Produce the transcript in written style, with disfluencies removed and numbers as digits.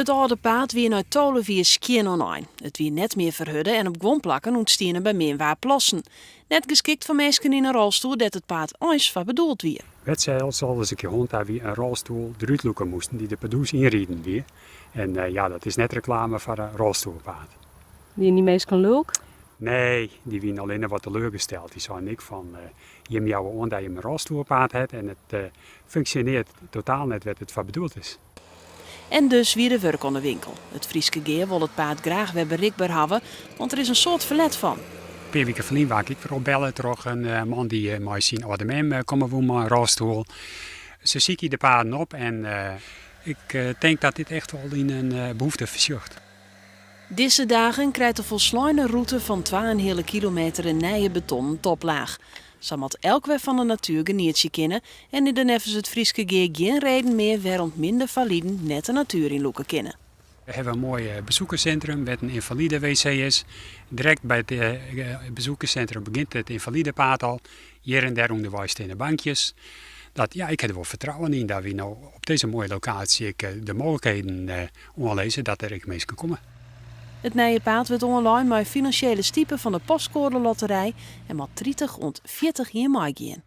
It âlde paad wie nei 12 jier skjin oan ein. It wie net mear ferhurde en op guon plakken ûntstiene by min waar plassen. Net geskikt foar minsken yn in rolstoel dêr't it paad eins foar bedoeld wie. Wêr't sels alris in kear hân ha wy in rolstoel derút lûke moasten dy't de pardoes ynriden wie. En ja, dat is net reklame foar in rolstoelpaad. Wiene dy minsken lulk? Nee, dy wiene allinne wat teleurgesteld. Dy seinen ek fan, jim jouwe oan dat jim in rolstoelpaad hat en it funksjonearret totaal net wêr't it foar bedoeld is. En dus wie der wurk oan de winkel. It Fryske Gea wol it paad graach wer berikber hawwe, want der is in soad ferlet fan. In pear wike ferlyn waard ik wer opbelle troch in man dy't mei syn âlde mem komme woe mei in rolstoel. Se sykje de paden op en ik tink dat dit echt wol yn in behoefte fersjocht. Dizze dagen krijt de folsleine rûte fan twa-en-heale kilometer in nije betonnen toplaach. Sa moat elk wer fan de natuer genietsje kinne en is der neffens It Fryske Gea gjin reden mear wêrom't minder faliden net de natuer ynlûke kinne. We hawwe in moai besoekerssintrum wêr't in ynfalide WC is. Direkt by it besoekerssintrum begjint it ynfalidepaad al. Hjir en dêr ûnderweis steane bankjes. Dat, ja, ik ha der wol fertrouwen yn dat wy no op dizze moaie lokaasje ek de mooglikheden oanlizze dat der ek minsken komme. It nije paad wurdt oanlein mei finansjele stipe fan de Postkoade Lotterij en moat 30 oant 40 jier meigean.